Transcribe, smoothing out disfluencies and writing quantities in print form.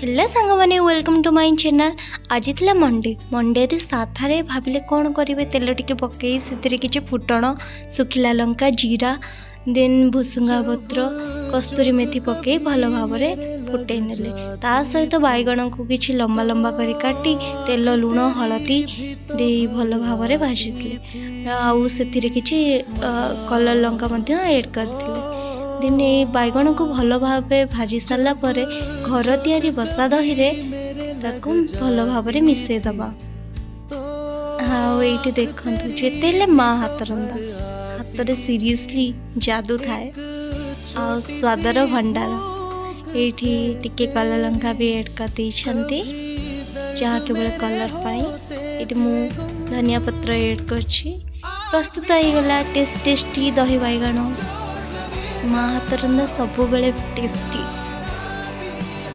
Hello ସାଙ୍ଗମାନେ, welcome to my channel. ଆଜି ଥିଲା ମଣ୍ଡେ। ମଣ୍ଡେରେ ସାଧାରେ ଭାବିଲେ କ'ଣ କରିବେ। ତେଲ ଟିକେ ପକାଇ ସେଥିରେ କିଛି ଫୁଟଣ, ଶୁଖିଲା ଲଙ୍କା, ଜିରା, ଦେନ୍ ଭୁସୁଙ୍ଗା ପତ୍ର, କସ୍ତୁରୀ ମେଥି ପକାଇ ଭଲ ଭାବରେ ଫୁଟେଇ ନେଲେ। ତା ସହିତ ବାଇଗଣକୁ କିଛି ଲମ୍ବା ଲମ୍ବା କରି କାଟି ତେଲ, ଲୁଣ, ହଳଦୀ ଦେଇ ଭଲ ଭାବରେ ଭାଜିଥିଲେ ଆଉ ସେଥିରେ କିଛି କଲର୍ ଲଙ୍କା ମଧ୍ୟ ଏଡ଼୍ କରିଥିଲେ। ଦେନ୍ ଏଇ ବାଇଗଣକୁ ଭଲ ଭାବେ ଭାଜି ସାରିଲା ପରେ ଘର ତିଆରି ବସା ଦହିରେ ତାକୁ ଭଲ ଭାବରେ ମିଶାଇ ଦେବା। ଆଉ ଏଇଠି ଦେଖନ୍ତୁ, ଯେତେ ହେଲେ ମା ହାତ ରନ୍ଧା ହାତରେ ସିରିୟସଲି ଯାଦୁ ଥାଏ ଆଉ ସ୍ୱାଦର ଭଣ୍ଡାର। ଏଇଠି ଟିକେ କଲର୍ ଲଙ୍କା ବି ଏଡ଼୍ କରିଦେଇଛନ୍ତି, ଯାହା କେବଳ କଲର୍ ପାଇଁ। ଏଇଠି ମୁଁ ଧନିଆ ପତ୍ର ଏଡ଼୍ କରିଛି। ପ୍ରସ୍ତୁତ ହେଇଗଲା ଟେଷ୍ଟି ଦହି ବାଇଗଣ। ମା ହାତ ରନ୍ଧା ସବୁବେଳେ ଟେଷ୍ଟି।